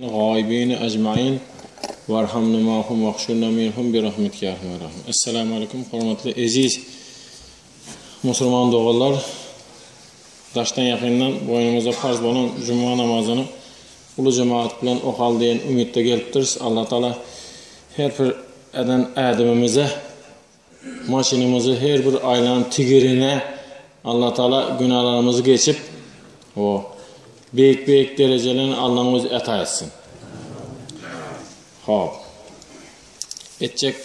Gaibine ecmain warhamna mahum wahşurna minhum bi rahmetike ya erhamer rahimin. Esselamu aleýkum hormatly eziz musulman doganlar. Daşdan ýakyndan boýnumyza farz bolan juma namazyny uly jemaat bilen okaly diýen umytda gelipdiris. Allah Taala her bir eden ädimimize maşynymyzy her bir aýlan tigirine Allah Taala günalarymyzy geçip o beýik beýik derejelerini Allah'ın özi ata etsin. Hop. Etjek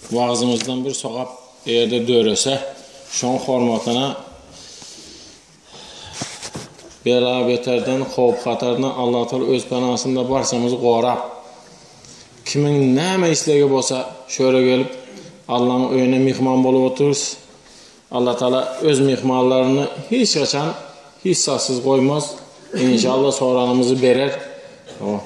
wagzymyzdan bir sogap eger-de dörese, şoň hormatyna bela beterden, howp hatardan Allah Taala öz penasynda barçamyzy gorap, kimiň näme islegi bolsa, şöyle gelip Allah'ın öýüne myhman bolup otururys. Allah Taala öz myhmanlaryny hiç haçan hiç zatsyz goýmaz. İnşallah soranymyzy berer. O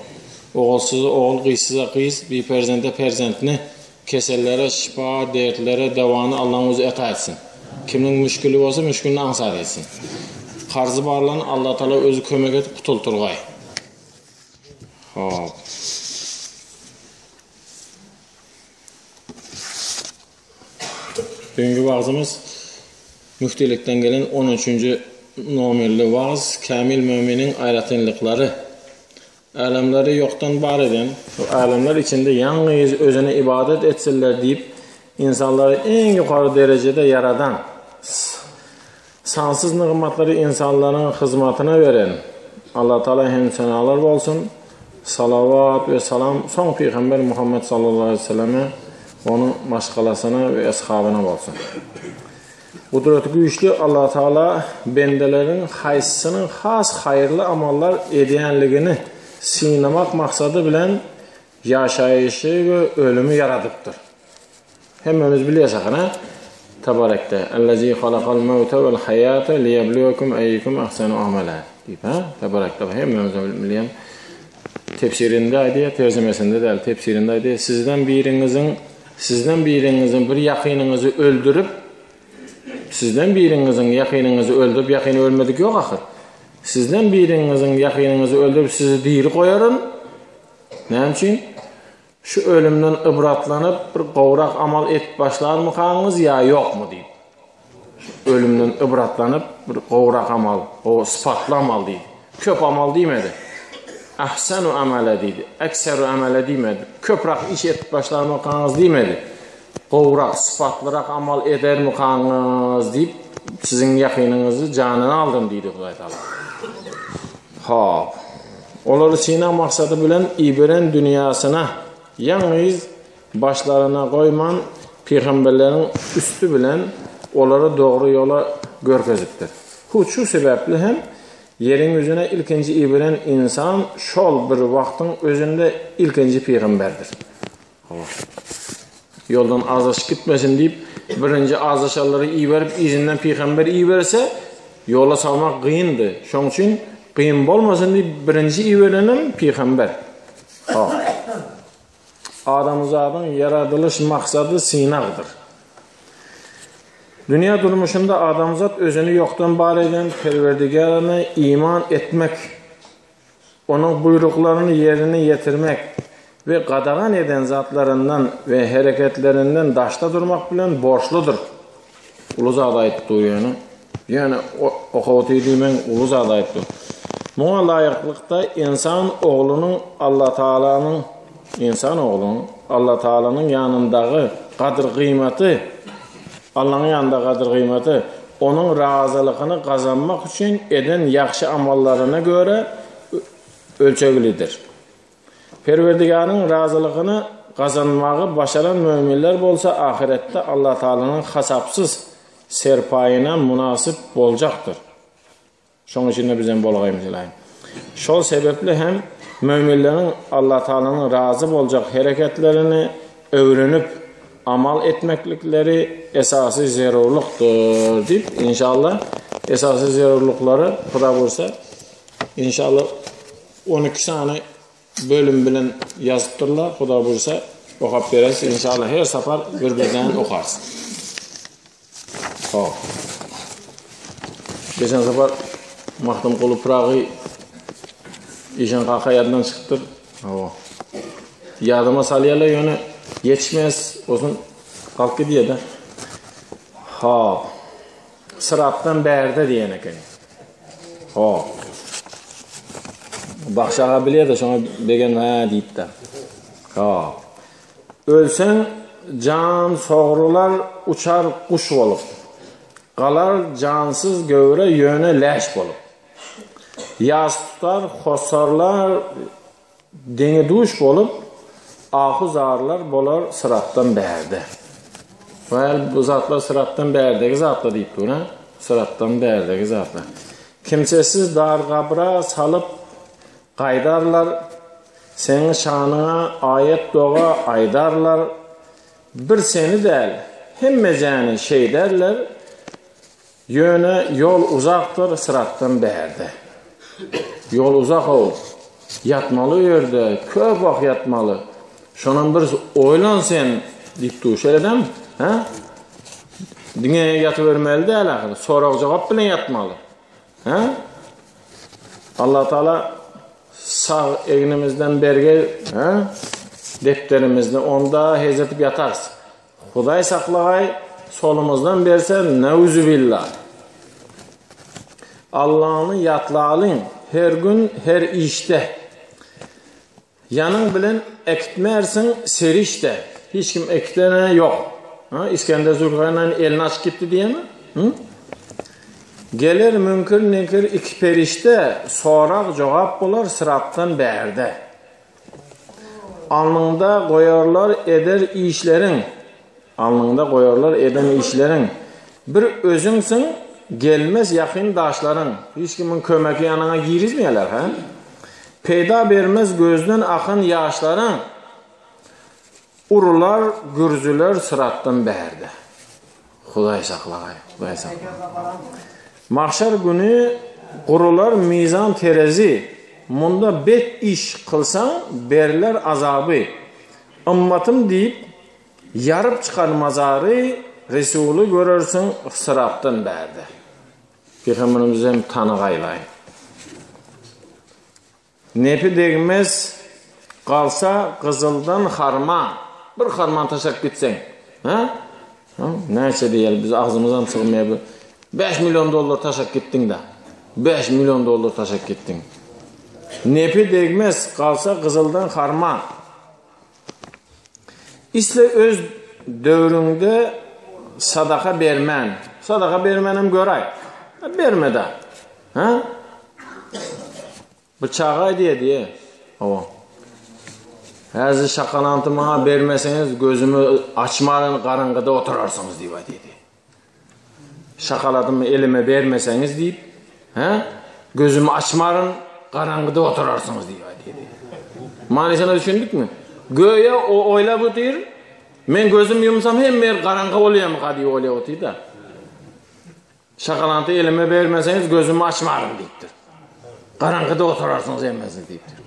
ogulsyza ogul, gyzsyza gyz, bir perzende perzentini, kesellere şifa, dertlere dewany Allah'ın özi ata etsin. Kimiň müşkili bolsa müşkilini aňsat etsin. Karzy barlaryny Allah Taala özi kömek edip gutultyrgaý. Hop. Bugünkü wagzymyz müftilikden gelen 13-nji nomerli wagz Kämil möminiň aýratynlyklary. Älemleri ýokdan bar eden, bu älemler içinde ýalňyz özüne ibadet etsinler diýip, insanlary iň ýokary derejede ýaradan, sansyz nygmatlary insanlaryň hyzmatyna beren Allah Taala hem senalar bolsun. Salawat we salam soň pygamber Muhammed sallallahu aleyhi ve selleme, onuň maşgalasyna we eshabyna bolsun. Gudraty güýçli Allah Taala bendeleriň haýsysynyň has haýyrly amallar edýänligini synamak maksady bilen ýaşaýşy we ölümi ýaradypdyr. Hemmämiz bilýäs ahyr, Tabarekde, Ellezî halakal mewte vel haýate liýebluwekum eýýukum ahsenu amela diýip, ha? Tabarekde hemmämiz bilýän tefsirinde aýdýar, terjimesinde däl, tefsirinde aýdýar. Sizden biriňiziň Sizden biriňiziň bir ýakynyňyzy öldürip, sizden biriňiziň ýakynyňyzy öldürip, ýakyny ölmedik ýok ahyr. Sizden biriňiziň ýakynyňyzy öldürip, sizi diri goýaryn. Näme üçin? Şu ölümden ybratlanyp, bir gowrak amal edip başlarmykaňyz ýa ýokmy diýip. Şu ölümden ybratlanyp, bir gowrak amal, o sypatly amal diýdi. Köp amal diýmedi. Ahsanu amala diýdi. Ekseru amala diýmedi. Köprak iş edip başlarmykaňyz diýmedi. Gowrak, sypatlyrak amal edermikaňyz diýip, siziň ýakynyňyzy janyny aldym diýdi Hudaý Taala. Hop. Olary synag maksady bilen iberen dünýasine ýalňyz başlaryna goýman, pygamberleriň üsti bilen olary dogry ýola görkezipdir. Hut şu sebäpli hem ýeriň ýüzüne ilkinji iberen ynsan şol bir wagtyň özünde ilkinji pygamberdir. Hawa. Ýoldan azaşyp gitmesin diýip, birinji azaşanlary iberip, yzyndan pygamber iberse, ýola salmak gyndy. Şoň üçin gyn bolmasyn diýip, birinji iberenem pygamber. Ha. Adamzadyň ýaradylyş maksady synagdyr. Dünýä durmuşynda adamzat özüni ýokdan bar eden Perwerdigärine iman etmek, onuň buýruklaryny ýerine ýetirmek we gadagan eden zatlaryndan we hereketlerinden daşda durmak bilen borçludyr. Uly zat aýdyp dur ýöne. Ýöne okap otyr diýmäň, uly zat aýdyp dur. Muňa laýyklykda ynsan oglunyň Allatagalanyň ynsan oglunyň Allatagalanyň ýanyndagy gadyr-gyýmaty Allanyň ýanynda gadyr-gyýmaty onuň razylygyny gazanmak üçin eden ýagşy amallaryna göre ölçeglidir. Perwerdigäriň razylygyny gazanmagy başaran möminler bolsa ahyretde Allatagalanyň hasapsyz serpaýyna mynasyp boljakdyr. Şoň içinde bizem bolgaýmyz ylaýym. Şol sebäpli hem möminleriň Allatagalanyň razy boljak hereketlerini öwrenip amal etmeklikleri esasy zerurlykdyr diýip, inşallah esasy zerurlyklary Huda buýursa inşallah 12 sany bölüm bilen ýazypdyrlar. Huda buýursa okap bereris. Inşallah her sapar bir-birden okarys. Hop. Geçen sapar Magtymguly Pyragy işan kaka ýadyndan çykypdyr. Hawa. Ýadyma salýarlar ýöne ýetişmez, olsun galyp gidýär-de. Hop. Syratdan bärde diýen eken. Hop. Bagşy aga bilýär-de şoňa begen hä diýip-de. Hop. Ölseň jan sogrular uçar guş bolup. Galar jansyz göwre ýöne läş bolup. Ýas tutar hossarlar deňi-duş bolup, ahu-zarlar bolar syratdan bärde. Well, bu zatlar syratdan bärdegi zatlar diýip dur, ha? Syratdan bärdegi zatlar. Kimsesiz dar gabra salyp gaýdarlar, seň şanyňa aýat-doga aýdarlar, bir seni däl, hemmejäni şeýderler, Ýöne ýol uzakdyr Syratdan bärde. Ýol uzak-ow. Ýatmaly o ýerde, köp wagt ýatmaly. Şonam bir oýlan sen diýip dur. Şeýle dälmi? Hä? Diňe ýatybermeli däl ahyry. Sorag-jogap bilen ýatmaly. Hä? Allatagala sag egnimizden bergeý, hä? Depderimizde onda hez edip ýatarys. Hudaý saklagaý solumyzdan berse neuzubilla. Allany ýatlalyň her gün her işde. Ýanyň bilen äkitmersiň serişde. Hiç kim äkidene ýok. Ha, İskender Zülkarnaýn elini açyp gitdi diýemi? Hı? Geler münkür nekir iki perişde sorag jogap bolar syratdan bärde. Alnyňda goýarlar eder işleriň, Alnyňda goýarlar eden işleriň. Bir özüňsiň, gelmez ýakyn daşlaryň, Hiç kimiň kömegi ýanyňa girizmeýärler, hä? Peýda bermez gözden akan ýaşlaryň, Urular gürzüler syratdan bärde. Hudaý saklagaý, Hudaý saklagaý. Mahşar güni gurular mizan terezi, Munda bet iş kylsaň beriler azaby. Ymmatym diýip ýaryp çykar mazary, Resuly görersiň syratdan bärde. Pygamberimizi hem tanagaýlaý. Nepi degmez galsa gyzyldan harman. Bir harman taşlap gitseň. Ha? Ha? Näçe diýeli biz agzymyzam sygmaýar bu. 5 million dollar taşlap gitdiň-de. 5 million dollar taşlap gitdiň. Nepi degmez galsa gyzyldan harman. Isle öz döwrüňde sadaka bermän. Sadaka bermänem göräý. Berme-de. Ha? Bu çaga diýe diýe. Hawa. Häzir şakalanty maňa bermeseňiz gözümi açmaryn garaňkyda oturarsyňyz diýip aýdýdy. Şakaladymy elime bermeseňiz diýip, hä? Gözümi açmaryn garaňkyda oturarsyňyz diýip aýdýdy. Manysyna düşündikmi? Göýä o oýlap otyr, men gözüm ýumsam hemme ýer garaňky bolýarmyka diýip oýlap otyr-da. Şokolanty elime bermeseňiz gözümi açmaryn diýipdir. Garaňkyda oturarsyňyz hemmesiňiz diýipdir.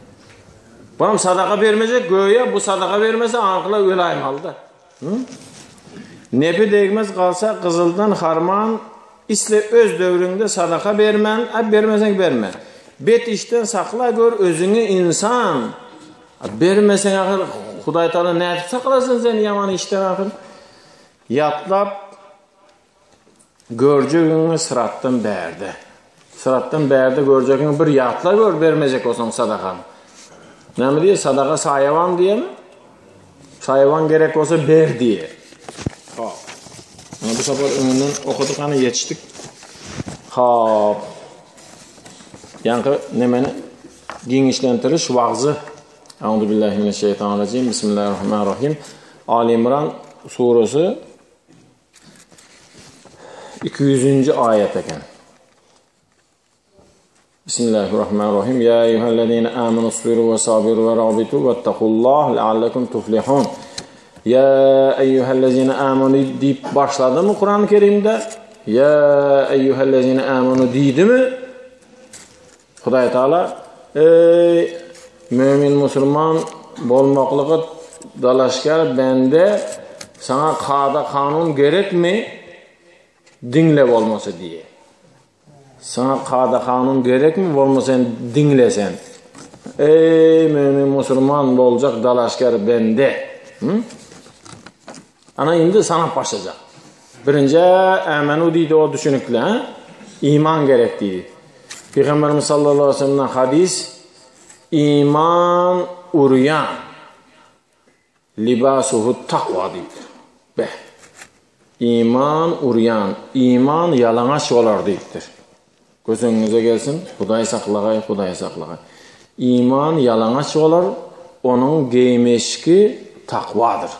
Buram sadaka bermejek, göýä bu sadaka bermese aňkylar öläýmaly-da. Nepi degmez galsa gyzyldan harman, isle öz döwrüňde sadaka bermän, a bermeseň berme. Bet işden sakla gör özüňi insan. A bermeseň ahyr Hudaý Taala nädip saklasyn seni ýaman işden ahyr? Ýatlap Görjegiňi syratdan bärde. Syratdan bärde görjegiňi bir ýatla gör bermejek bolsaň sadakany. Näme diýýär? Sadaka saýawan diýýärmi? Saýawan gerek bolsa ber diýýär. Hop. Mana bu sapar öňünden okadyk hany ýetişdik. Hop. Ýaňky nemeni giňişlentiriş wagzy. Auzu billahi mineşşeýtanirrajim. Bismillahirrahmanirrahim. Ali İmran suresi 200-nji aýat eken. Bismillahirrahmanirrahim. Ya eyyühellezine amenu sabiru ve sabiru ve rabitu vettakullah leallekum tuflihun. Ya eyyühellezine amenu diýip başladymy Kur'an-ı Kerimde? Ya eyyühellezine amenu diýdimi? Hudaý Taala ey mömin musulman bolmaklyga dalaşgär bende saňa kada kanun gerekmi? Diňle bolmasa diýe. Saňa kada kanun gerekmi bolmasa sen diňle sen. Ey mömin musulman. musulman boljak dalaşgär bende. Hı? Ana indi sanap başlajak. Birinji ämenu diýdi o düşünikli, ha? Iman gerek diýdi. Peygamberimiz sallallahu aleyhi ve sellem'den hadis iman urýan libasuhu takwa diýipdir. Beh. Iman urýan, iman ýalaňaç bolar diýipdir. Göz öňüňize gelsin, Hudaý saklagaý, Hudaý saklagaý. Iman ýalaňaç bolar, onuň geýim-eşigi takwadyr.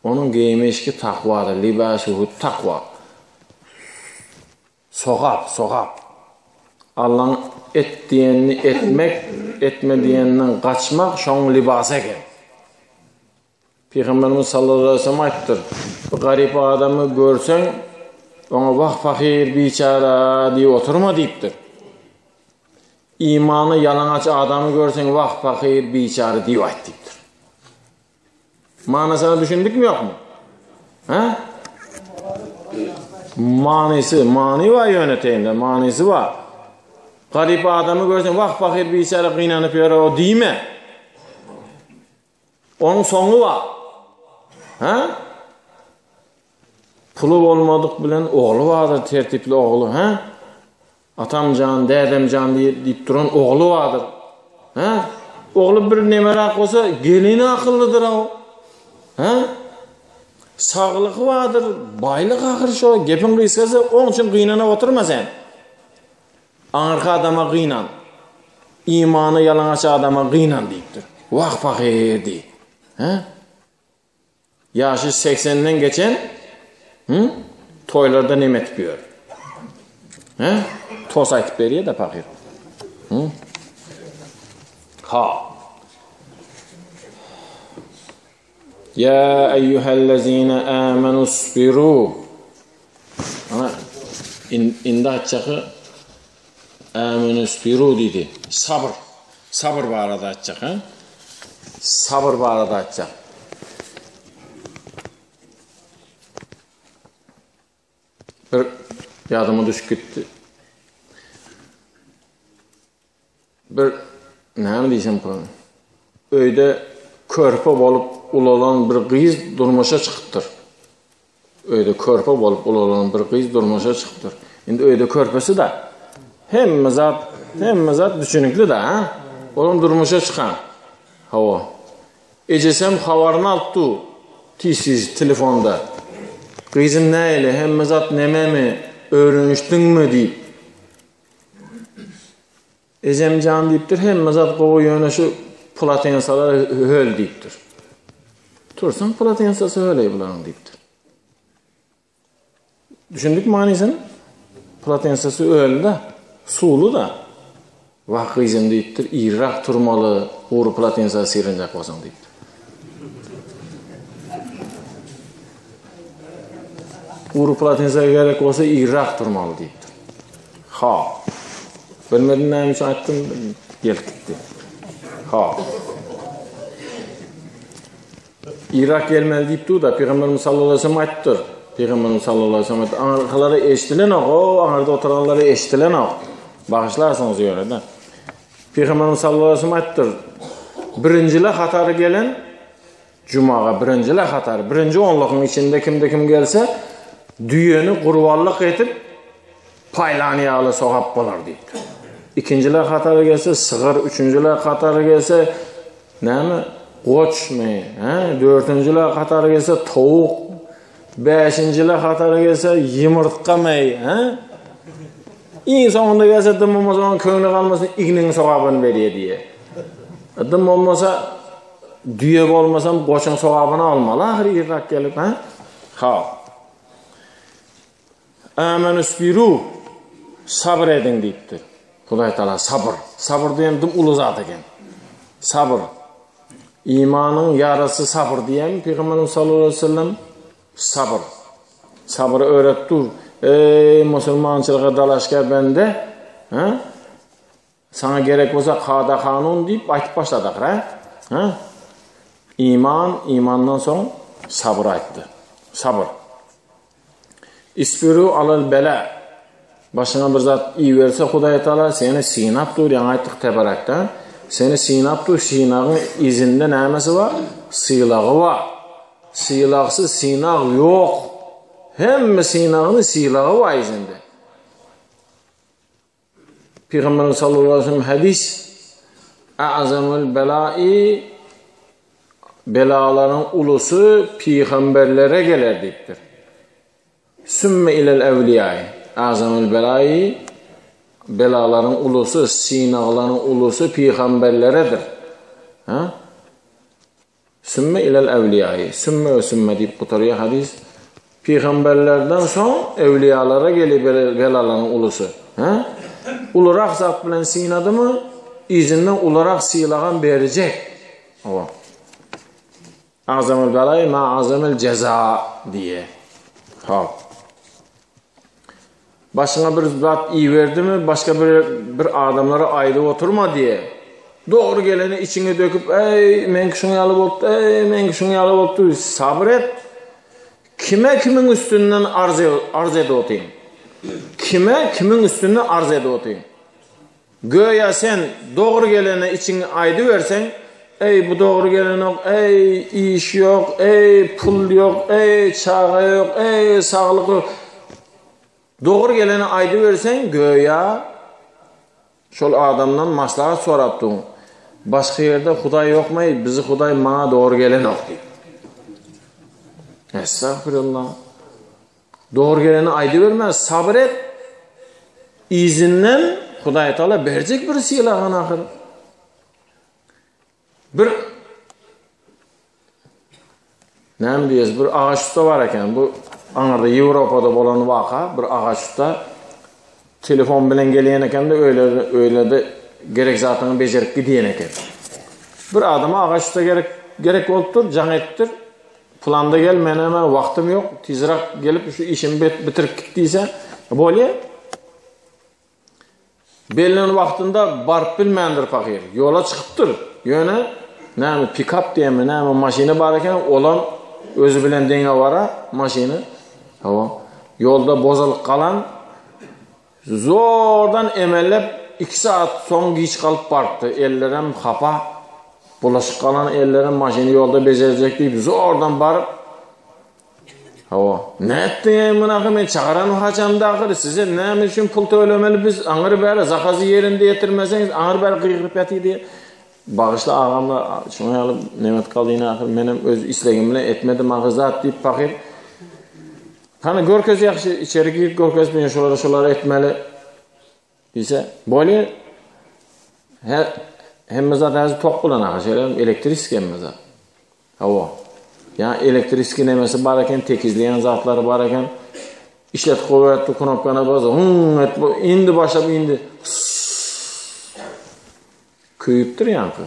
Onuň geýim-eşigi takwadyr, libasuhu takwa. Sogap, sogap. Allaň et diýenini etmek, etme diýeninden gaçmak şoň libasy eken. Pygamberimiz sallallahu aleyhi ve sellem aýtdyr. Bir garyp adamy görseň, oňa wah pahyr, biçäre diýip oturma diýipdir. Imany ýalaňaç adamy görseň, wah pahyr, biçäre diýip aýt diýipdir. Manysyna düşündikmi ýokmy? Hä? Manysy, many bar ýöne teýinde, manysy bar. Garyp adamy görseň, wah pahyr biçäre gynanyp ýör o diýme. Onuň soňy bar. Hä? Puly bolmadyk bilen ogly bardyr, tertipli ogly, hä? Atam jan, dädem jan diýip duran ogly bardyr. Hä? Ogly bir nemerak bolsa, gelini akyllydyr o. Hä? Saglygy bardyr, baýlyk ahyr şo, gepiň gysgasy, oň üçin gynanyp oturma sen. Aňyrky adama gynan. Imany ýalaňaç adama gynan diýipdir. Wah pahyr diý. Hä? Ýaşy seksenden geçen hı? Toýlarda neme etip ýör? Hä? Tos aýtyp berýär-de pahyr. Hı? Ha. Ya eyyühellezine amenu sbiru. Ana indi aýtjaky amenu sbiru diýdi. Sabr. Sabr barada aýtjak, ha? Sabr barada aýtjak. Bir ýadyma düşüp gitdi. Bir näme diýsem öýde körpe bolup ulalan bir gyz durmuşa çykypdyr. Öýde körpe bolup ulalan bir gyz durmuşa çykypdyr. Indi öýde körpesi de hemme zat, hemme zat düşünikli de, ha? Olam durmuşa çykan. Hawa. Ejesem habaryny alyp dur. Tiz-tiz telefonda. Gyzym nähili, hemme zat nememi, öwrenişdiňmi diýip. Ejemjan diýipdir, hemme zat gowy ýöne şu polatensalar höl diýipdir. Tursun polatensasy höleý bularyň diýipdir. Düşündik manysyny? Polatensasy öl-de, suwly-da. Wah gyzym diýipdir, irräk turmaly, gury polatensa syranjak bolsaň diýipdir. Gury polatensa gerek bolsa irräk turmaly diýipdir. Ha. Bilmedim näme üçin aýtdym, gelip gitdi. Ha. Irräk gelmeli diýip dur-da, Pygamberimiz sallallahu aleyhi ve sellem aýtdyr. Pygamberimiz sallallahu aleyhi ve sellem aýtdy, aňyrkylara eşdilenok, o aňyrda oturanlara eşdilenok. Bagyşlarsyňyz ýöne-de. Pygamberimiz sallallahu aleyhi ve sellem aýtdyr. Birinjiler hatary gelen Jumaga birinjiler hatary, birinji onlugyň içinde kimde kim gelse, düýeni gurbanlyk etip, paýlan ýaly sogap bolar diýipdir. Ikinjiler hatary gelse, sygyr, üçünjiler hatary gelse, näme? Goçmy, hä? Dördünjiler hatary gelse, towuk, bäşinjiler hatary gelse, ýumurtgamy, hä? Iň soňunda gelse, dym bolmasa, onuň köňli galmasyn, igniň sogabyny berýär diýýär. Dym bolmasa, Düýe bolmasam goçuň sogabyny almaly ahyry irräk gelip, ha? Ha. Amenusbiru sabr ediň diýipdir. Hudaý Taala sabr. Sabr diýen dim uly zat eken. Sabr. Imanyň ýarysy sabr diýen Pygamberimiz sallallahu aleyhi ve sellem sabr. Sabry öwret dur. Ey musulmançylyga dalaşgär bende, ha? Saňa gerek bolsa kada-kanun diýip aýtyp başladyk, hä? Hä? Iman, imandan soň sabyr aýtdy. Sabyr. Isbiru alal bela. Başyňa bir zat iberse Hudaý Taala seni synap dur, ýaňy aýtdyk teberekde. Seni synap dur, synagyň yzynda nämesi bar? Sylagy bar. Sylagsyz synag ýok. Hemme synagyny sylagy bar yzynda. Pygamberimiz sallallahu aleyhi ve sellem hadis A'zamul belai belalaryň ulusy pygamberlere geler diýipdir. Sümme ilel evliýai A'zamul belai belalaryň ulusy, synaglaryň ulusy pygamberleredir. Ha? Sümme ilel ewliýaýy, sümme we sümme diýip gutarýar hadys. Pygamberlerden soň ewliýalara gelýär belalaryň ulusy. Hä? Ulurak zat bilen synadymy, yzyndan ulurak sylagam berjek. Hawa. Azamul belaý ma azamul jeza diýe. Ha. Başyňa bir zat iberdimi, başga bir bir adamlara aýdyp oturma diýe. Dogry geleni içiňe döküp, eý, meňki şuň ýaly bolupdy, eý, meňki şuň ýaly bolupdy, sabyr et. Kime kimiň üstünden arz arz edip otyň? Kime kimiň üstünden arz edip otyň? Göýä sen dogry gelene içiňi aýdyberseň, eý, bu dogry gelenok, eý, iş ýok, eý, pul ýok, eý, çaga ýok, eý, saglyk ýok. Dogry geleni aýdyberseň, göýä şol adamdan maslahat sorap duň. Başga ýerde Hudaý ýokmy, bizi Hudaý maňa dogry gelenok diýip. Estagfirullah. Dogry geleni aýdyberme, sabyr et. Yzyndan Hudaý Taala berjek bir sylagyny ahyr. Bir Näme diýýäs, bir agaç usta bar eken. Bu aňyrda Ýewropada bolan waka, bir agaç usta telefon bilen gelýän eken-de, öýle öýlerde gerek zatyňy bejerip gidýän eken. Bir adama agaç usta gerek gerek bolupdyr, jaň etipdir. Planda gel, menem wagtym ýok, tizräk gelip şu işimi bitirip git diýse, bolýa. Bellenen wagtynda baryp bilmändir pahyr. Ýola çykypdyr. Ýöne näme pikap diýenmi, näme maşyny bar eken, olam özi bilen deňe bara maşyny. Hawa. Ýolda bozalyp galan zordan emellep 2 saat soň giç galyp barypdy. Ellerem hapa. Bulaşyk galan ellerem maşyny ýolda bejerjek diýip zordan baryp Hawa. Nätdiň-eý munaky men çagyran haçanda ahyry size näme üçin pul tölemeli biz aňyr bäri zakazy ýerinde ýetirmeseňiz aňyr bäri gygyryp ýatyr diýe. Bagyşla agamlar şuňa ýaly nemet galdyny ahyr menem öz islegim bilen etmedim ahyr zat diýip pahyr. Hany görkez ýagşy içeri girip görkez men şulary şulary etmeli. Diýse, bolýa. He, hemme zat häzir tok bilen ahyr şeýle elektriski hemme zat. Hawa. Ýa elektriski nemesi bar eken, tekizleýän zatlary bar eken. Işletip goýberipdi, knopkany bas, hüň et, indi başlap indi köýüpdir ýaňky.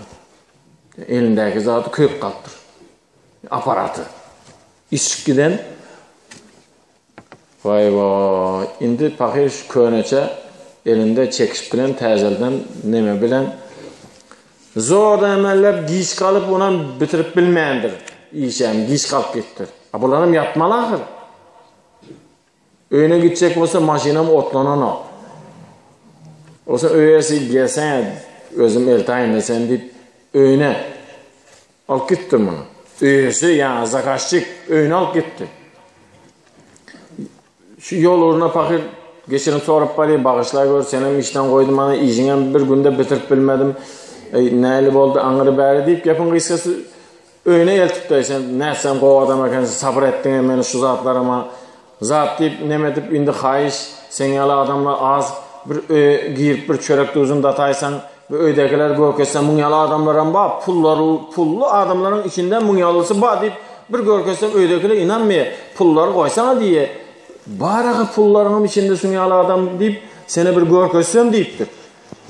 Elindäki zady köýüp galypdyr. Aparaty. Içip giden Waý waý, indi pahyr şu köneçe elinde çekiş bilen täzelden neme bilen zordan emellep giç galyp onam bitirip bilmändir işem giç galyp gitdir. A bularam ýatmaly ahyr. Öýüne gitjek bolsa maşynam otlananok. Olsa öýesi gelsene özüm eltäýin sen diýip öýüne Alyp gitdi muny. Öýesi ýa zakazçik öýüne alyp gitdi. Şu ýol ugruna pahyr geçirim sorap barýar, bagyşla gör, senem işden goýdum ana, işiňem bir günde bitirip bilmedim. Eý, näli boldy, aňyry bäri diýip, gepiň gysgasy öýüne eltipdi. Sen nätseň gowy adam ekensiň, sabyr etdiň meni şu zatlaryma. Zat diýip, neme edip, indi haýyş, seň ýaly adamlar az, bir öýe girip bir çörek duzun dataýsaň, bu öýdäkileri görkezseň, muň ýaly adamlaram bar, pullary, pully adamlaryň içinde muň ýalysy bar diýip, bir görkezseň öýdäkiler ynanmaýar, pullary goýsana diýýär. Bar ahy pullaryňam içinde şuň ýaly adam diýip, seni bir görkezsem diýipdir.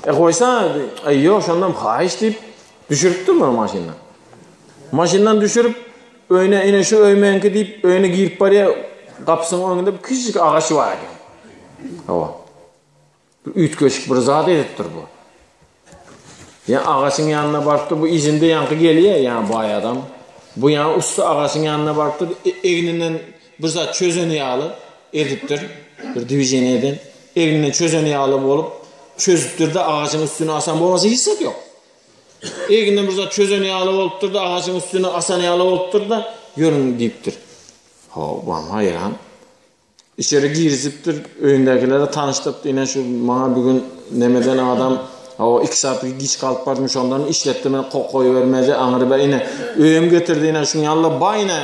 E goýsana, e ýok, şondam haýyş diýip, düşüripdir muny maşyndan. Maşyndan düşürip, öýüne ine şu öý meňki diýip, öýüne girip barýar, gapysynyň öňünde bir kiçijik agaç bar eken. Hawa. Bir üýtgeşik bir zat edipdir bu. Ýa agaçyň ýanyna barypdyr, bu izinde ýaňky gelýär, ýa baý adam. Bu ýa ussa agaçyň ýanyna barypdyr, e, egninden bir zat çözen ýaly edipdir. Bir dwiženiýe eden. Egninden çözen ýaly bolup, çözüpdir-de agajyň üstüne asan bolmasa hiç zat ýok. Egnine bir zat çözen ýaly bolupdyr-da, agajyň üstüne asan ýaly bolupdyr-da, ýörüň diýipdir. Hawa, bam haýran. Içeri girizipdir, öýündäkilere tanyşdyrypdyr, ine şu maňa bu gün nemeden adam, hawa, iki saat giç galyp bardym, şondan işletdi meni, kok goýbermedi, aňry bäri ine, öýem getirdi, ine şuň ýaly baý ine,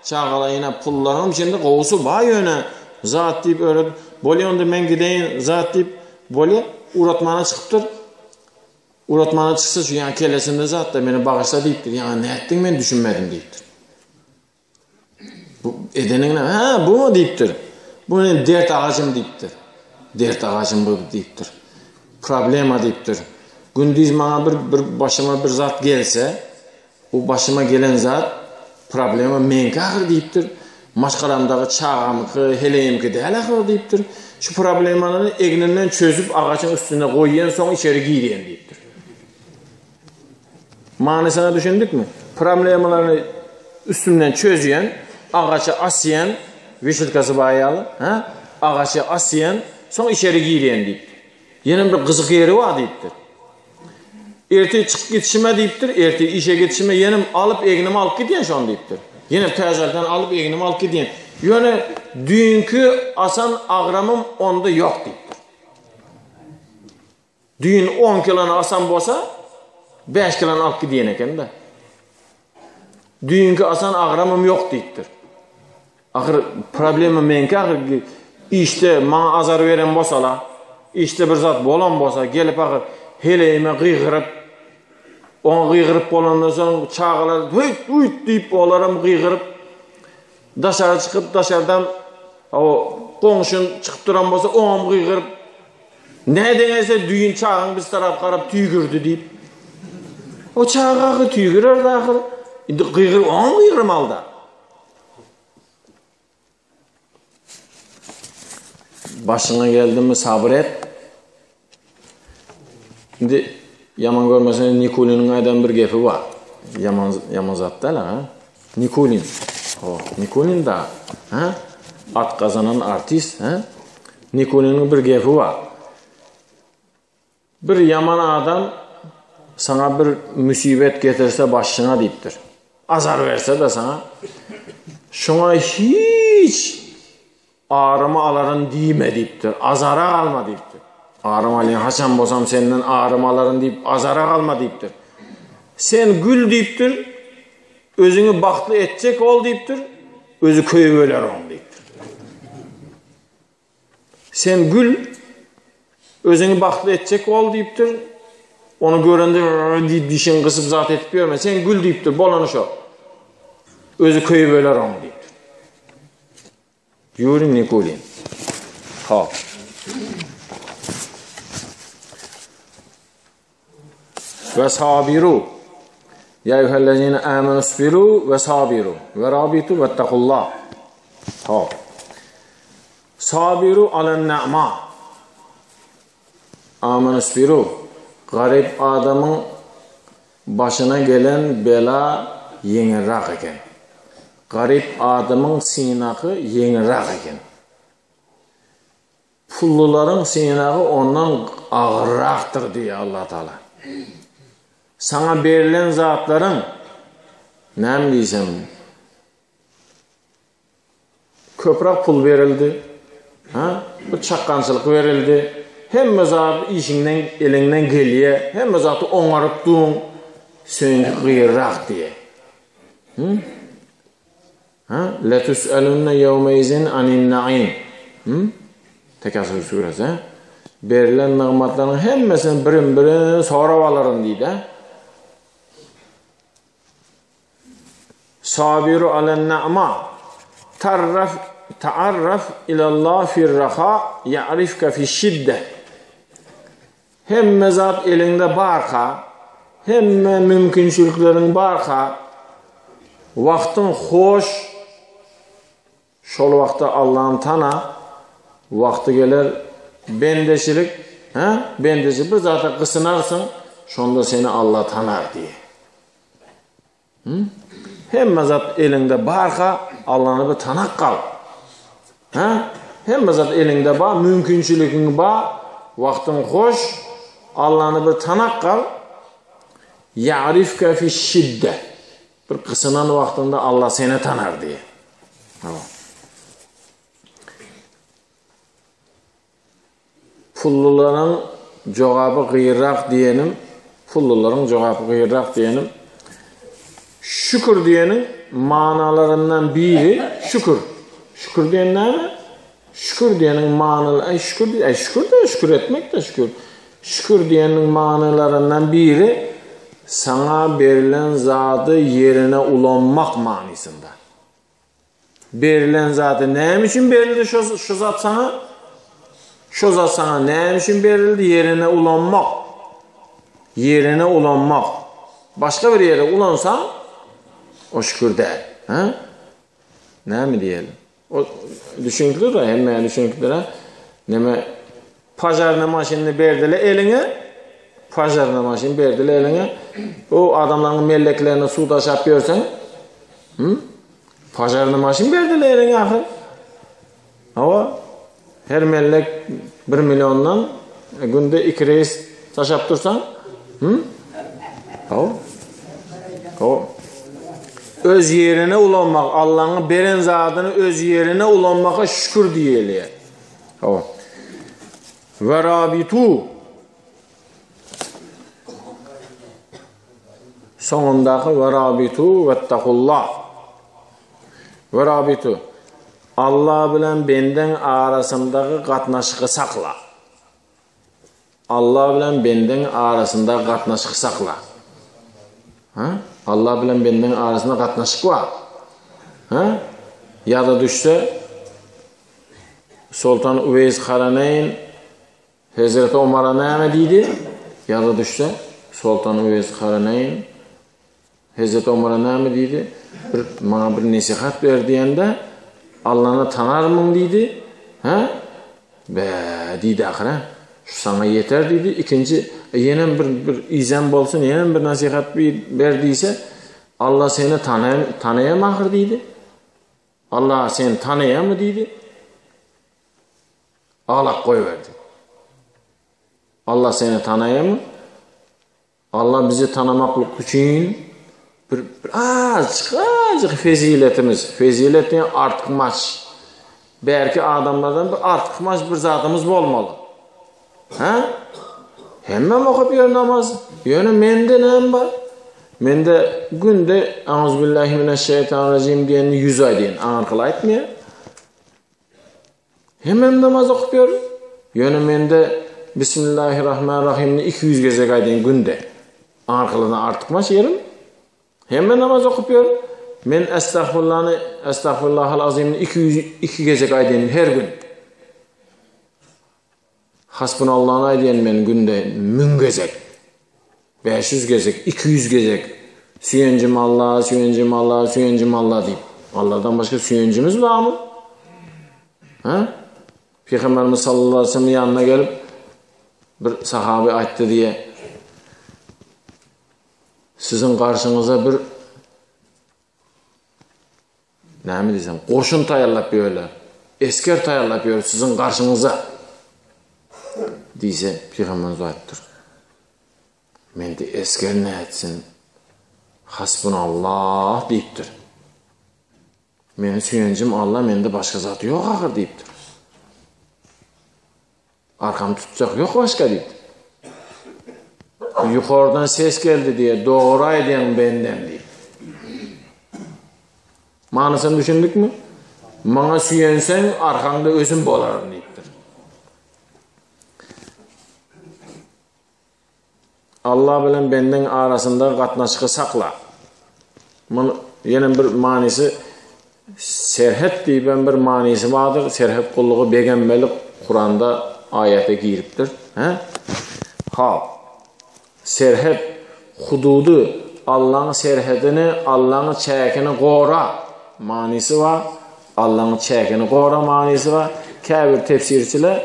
çagalar ine pullaryň içinde gowusy baý ýöne, zat diýip öwredip, bolýa onda men gideýin, zat diýip, bolýa, ugratmana çykypdyr. Ugratmana çyksa şu ýaňy kellesinde zat-da, meni bagyşla diýipdir, ýaňy nätdiň men düşünmedim diýipdir. Bu edeniň näme? Hä, bu diýipdir. Bu meniň dert agajym diýipdir. Dert agajym bu diýipdir. Problema diýipdir. Gündiz maňa bir bir başyma bir zat gelse, bu başyma gelen zat problema meňki ahyr diýipdir. Maşgalamdaky çagamyky, heleýimki däl ahyr diýipdir. Şu problemany egninden çözüp agajyň üstüne goýýan soň içeri girýän diýipdir. Manysyna düşündikmi? Problemalaryny üstümden çözýän, agaça asýan, wişilkasy bar ýaly, hä? Agaça asýan, soň içeri girýän diýipdir. Ýene bir gyzyk ýeri bar diýipdir. Ertir çykyp gidişime diýipdir, ertir işe gidişime ýenem alyp egnime alyp gidýän şony diýipdir. Ýene täzeden alyp egnime alyp gidýän. Ýöne düýnki asan agramym onda ýok diýipdir. Düýn on kilony asan bolsa, bäş kilony alyp gidýän eken-de. Düýnki asan agramym ýok diýipdir. Ahyr problema meňki ahyr işde maňa azar beren bolsala, işde bir zat bolan bolsa, gelip ahyr heleýime gygyryp, oňa gygyryp bolandan soň çagalar hüýt hüýt diýip olaram gygyryp daşary çykyp daşardan o goňşym çykyp duran bolsa oňam gygyryp Nädeňese düýn çagaň biz tarap garap tüýgürdi diýip. O çaga ahyr tüýgürerdi ahyr. Indi gygyr oňam gygyrmalyda. Başyňa geldimi sabyr et. Indi ýaman görmeseň Nikuliniň aýdan bir gepi bar. Ýaman ýaman zat däl ha. Nikulin. O, Nikulin da, ha? At gazanan artist, ha? Nikuliniň bir gepi bar. Bir ýaman adam saňa bir müsibet getirse başyňa diýipdir. Azar berse de saňa. Şoňa hiç Arymy alaryn diýme diýipdir. Azara galma diýipdir. Arym alýan haçan bolsam senden arymy alaryn diýip azara galma diýipdir. Sen gül diýipdir. Özüňi bagtly etjek ol diýipdir. Özi köýüp öler oň diýipdir. Sen gül özüňi bagtly etjek ol diýipdir. Ony görende diýip dişiňi gysyp zat edip ýörme. Sen gül diýipdir. Bolany şo. Özi köýüp öler oň diýipdir. Ýuriý Nikulin. Hop. We sabiru. Ya eyyühellezine amenu sbiru ve sabiru. Ve rabitu ve tekullah. Hop. Sabiru alen ne'ma. Amenu sbiru. Garip adamyň Başyna gelen bela ýeňilrak eken. Garyp adamyň synagy ýeňilrak eken. Pullularyň synagy ondan agyrrakdyr diýýär Allatagala. Saňa berlen zatlaryň, näme diýsem, Köpräk pul berildi. Ha? Bir çakgançylyk berildi. Hemme zat işiňden, eliňden gelýär. Hemme zady oňaryp duň. Seňki gyýrak diýe. Hı? Ha? Letus'alunna ýewmeizin anin naim. Hı? Tekasür suresi. Ha? Berlen nygmatlaryň hemmesini birin-birin sorap alaryn diýdi. Sabiru alen na'ma tarraf ta'arraf ilallah firraha ya'rifka fi şidde. Hemme zat eliňde barka, hemme mümkinçilikleriň barka, wagtyň hoş, şol wagtda Allahny tana, wagty geler bendeçilik, hä? Bendeçilik bir zata gysynarsyň, şonda seni Allah tanar diýe. Hemme zat eliňde barka Allany bir tanap gal. Ha? Hemme zat eliňde bar, mümkinçiligiň bar, wagtyň hoş, Allany bir tanap gal. Ýa'rifke fiş-şidde. Bir gysynan wagtyňda Allah seni tanar diýýär. Hawa. Pullularyň jogaby gyýrak diýenim, pullularyň jogaby gyýrak diýenim, şükür diýeniň manalaryndan biri şükür. Şükür diýen näme? Şükür diýeniň manyly, aý şükür diý, aý şükür de şükür etmek de şükür. Şükür diýeniň manylaryndan biri saňa berilen zady ýerine ulanmak manysynda. Berilen zady näme üçin berildi şo şu zat saňa? Şo zat saňa näme üçin berildi? Ýerine ulanmak. Ýerine ulanmak. Başga bir ýere ulansaň o şükür däl. Ha? Näme diýelim? O düşüniklidir, hemme düşüniklidir. Näme pajarny maşynyny berdiler eliňe? Pajarny maşyn berdiler eliňe. O adamlaryň melleklerine suw daşap ýörseň, Hı? Pajarny maşyn berdiler eliňe ahyr. Hawa, her mellek 1 milliondan e, günde 2 reýs taşap dursaň, hı? Hawa. Hawa. Öz ýerine ulanmak, Allahyň beren zadyny öz ýerine ulanmaka şükür diýilýär. Hawa. Ve rabitu Soňundaky we rabitu wettakullah. We rabitu Allah bilen bendeň arasyndaky gatnaşygy sakla. Allah bilen bendeň arasyndaky gatnaşygy sakla. Ha? Allah bilen bendeň arasynda gatnaşyk bar. Ha? Ýa-da düşse Soltan Uweýs Karaneýn Hezreti Omara näme diýdi? Ýada düşse, Soltan Uweýs Karaneýn Hezreti Omara näme diýdi? Bir maňa bir nesihat ber diýende, Allany tanarmyň diýdi. Hä? Bä, diýdi ahyr, hä? Şu saňa ýeter diýdi. Ikinji, ýenem bir bir izem bolsun, ýenem bir nasihat ber diýse, Alla seni tanaýam ahyr diýdi. Alla seni tanaýamy diýdi. Aglap goýberdi. Allah seni tanaýarmy? Allah bizi tanamaklyk üçin bir, bir azjyk, azjyk feziletimiz, fezilet diýen artykmaç. Belki adamlardan bir artykmaç bir zadymyz bolmaly. Ha? Hemmem okap ýör namaz. Ýöne mende näme bar? Mende günde Auzubillahi mineşşeýtanirrajim diýenini 100 aýdýan. Aňyrkyly aýtmaýar. Hemem namaz okup ýör. Ýöne mende Bismillahirrahmanirrahimni 200 gezek aýdyn günde. Arkalyna artykmaç ýerim. Hemme namaz okup ýör. Men Estagfullahny, Estagfullahal azimni 202 gezek aýdyn her gün. Hasbunallahny aýdýan men günde 1000 gezek. 500 gezek, 200 gezek. Süýenjim Allah, süýenjim Allah, süýenjim Allah diýip. Allahdan başga süýenjimiz barmy? Ha? Peygamberimiz sallallahu aleyhi ve sellem ýanyna gelip bir sahabe aýtdy diýe. Siziň garşyňyza bir Näme diýsem, goşun taýýarlap ýörler. Esger taýýarlap ýör siziň garşyňyza. Diýse, pygamberimiz aýtdyr. Mende esger nätsin? Hasbunallah diýipdir. Meniň söýenjim Allah, mende başga zat ýok ahyr diýipdir. Arkamy tutjak ýok başga diýipdir. Ýukardan ses geldi diýe, dogry aýdýaň bendem diýip. Manysyny düşündikmi? Maňa süýenseň, arkaňda özüm bolaryn diýipdir. Allah bilen bendeň arasynda gatnaşygy sakla. Muny ýene bir manysy serhet diýibem bir manysy bardyr. Serhet gullugy begenmelik Kuranda aýata giripdir. He? Ha. Serhet hududy Allaň serhedini, Allaň çäkini gora manysy bar. Allaň çäkini gora manysy bar. Käbir tefsirçiler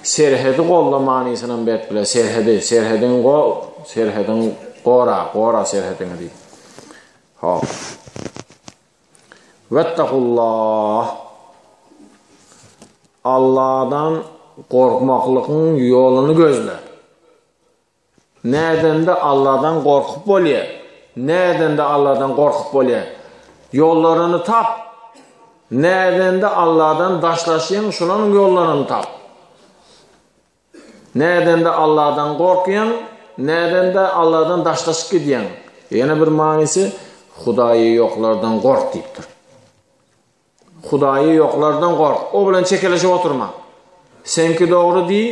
serhedi golla manysynam berip biler. Serhedi, serhediň go, serhediň gora, gora serhediňi diýip. Ha. Wettakullah. Allahdan gorkmaklygyň ýoluny gözle. Nädende Alladan gorkup bolýar? Nädende Alladan gorkup bolýar? Ýollaryny tap. Nädende Alladan daşlaşýaň, şolaryň ýollaryny tap. Nädende Alladan gorkýaň, nädende Alladan daşlaşyp gidýäň. Ýene bir manysy Hudaýy ýoklardan gork diýipdir. Hudaýy ýoklardan gork. O bilen çekeleşip oturma. Seňki dogry diý,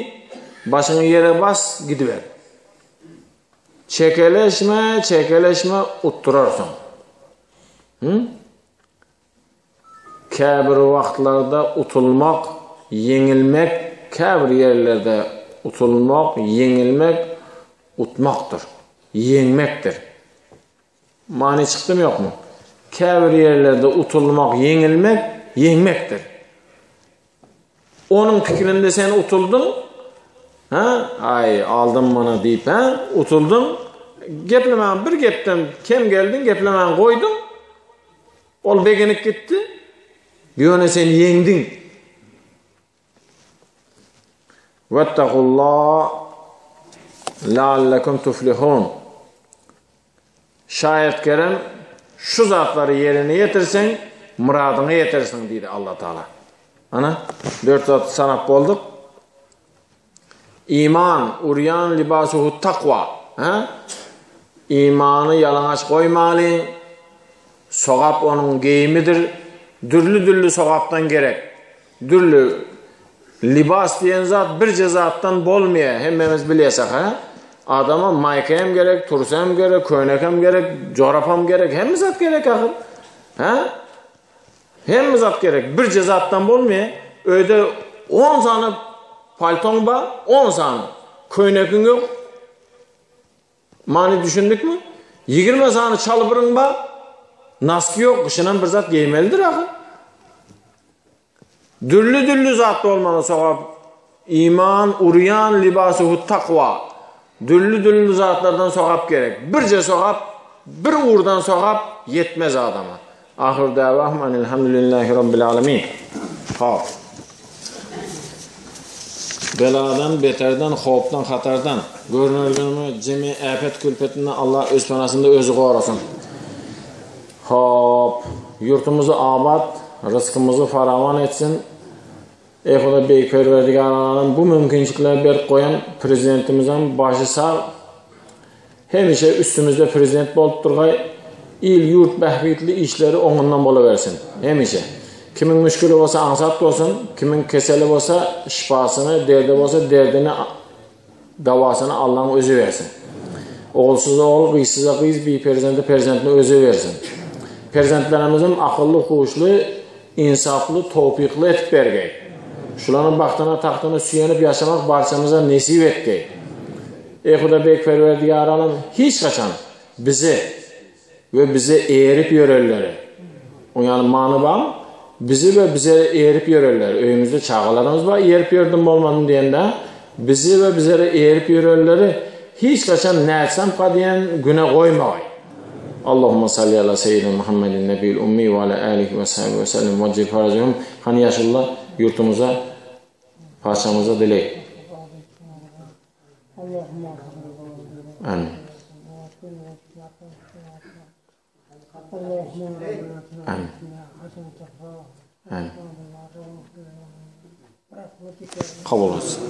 başyňy ýere bas, gidiber. Çekeleşme, çekeleşme utdurarsyň. Hı? Käbir wagtlarda utulmak, ýeňilmek, käbir ýerlerde utulmak, ýeňilmek utmakdyr, ýeňmekdir. Many çykdymy ýokmy? Käbir ýerlerde utulmak, ýeňilmek, ýeňmekdir. Onuň pikirinde sen utuldyň, ha? Aý, aldym muny diýip, ha? Utuldyň. Geplemän bir gepden kem geldiň, geplemän goýduň. Ol begenip gitdi. Ýöne sen ýeňdiň. Wettakullah la'allakum tuflihun. Şaýat kerem şu zatlary ýerine ýetirseň, myradyňa ýetersiň diýdi Allah Taala. Ana, dört zat sanap bolduk. Iman, urýan libasuhu takwa. Ha? Imany ýalaňaç goýmalyň. Sogap onuň geýimidir. Dürli-dürli sogapdan gerek. Dürli libas diýen zat birje zatdan bolmaýar. Hemmämiz bilýäsek, ha? Adama maýka hem gerek, tursa hem gerek, köýnek hem gerek, jorap hem gerek, hemme zat gerek ahyr. Ha? Hemme zat gerek. Birje zatdan bolmaýar. Öýde 10 sany paltoň bar, 10 sany. Köýnekiň ýok. Many düşündikmi? 20 sany çalbyryň bar, naski ýok, gyşynam bir zat geýmelidir ahyr. Dürli-dürli zat bolmaly sogap. Iman urýan libasuhu takwa. Dürli-dürli zatlardan sogap gerek. Birje sogap, bir ugurdan sogap ýetmez adama. Ahyr dawahum enilhamdülillahi rabbil alamin. Hop. Beladan, beterden, howpdan, hatardan, görünerligimi jemi äpet külpetinden Allah öz penasynda özi gorasyn. Hop, ýurtumyzy abat, rysgymyzy farawan etsin. Eý Hudaý Beýik Perwerdigär Alem bu mümkinçilikleri berip goýan Prezidentimizem başy sag, hemişe üstümizde Prezident bolup durgaý, il-ýurt bähbitli işleri oňundan bolawersin. Hemişe. Kimiň müşgili bolsa aňsat bolsun, kimiň keseli bolsa şypasyny, derdi bolsa derdini Dawasyny Allaň özi bersin. Ogulsyza ogul, gyzsyza gyz, biperzende perzentini özi bersin. Perzentlerimizem akylly, huşly, ynsaply, towpykly etip bergeý. Şularyň bagtyna, tagtyna süýenip ýaşamak barçamyza nesip etgeý. Eý Huda Beýik Perwerdigär Alem hiç haçan bizi we bize eýerip ýörenleri, oň ýaly many barmy? Bizi we bize eýerip ýörenleri, öýümizde çagalarymyz bar, eýerip ýördüm bolmadym diýende, bizi we bizlere eýerip ýörenleri hiç haçan nätsemka diýen güne goýmagaý. Allahumma salli ala seyyidina Muhammedin nebiyyil ummi we ala alihi we sahbihi we sellem we acil farajahum. Hany ýaşulular ýurtumuza, patyşamyza dileg. Amin. Amin. Amin. Kabul olsun.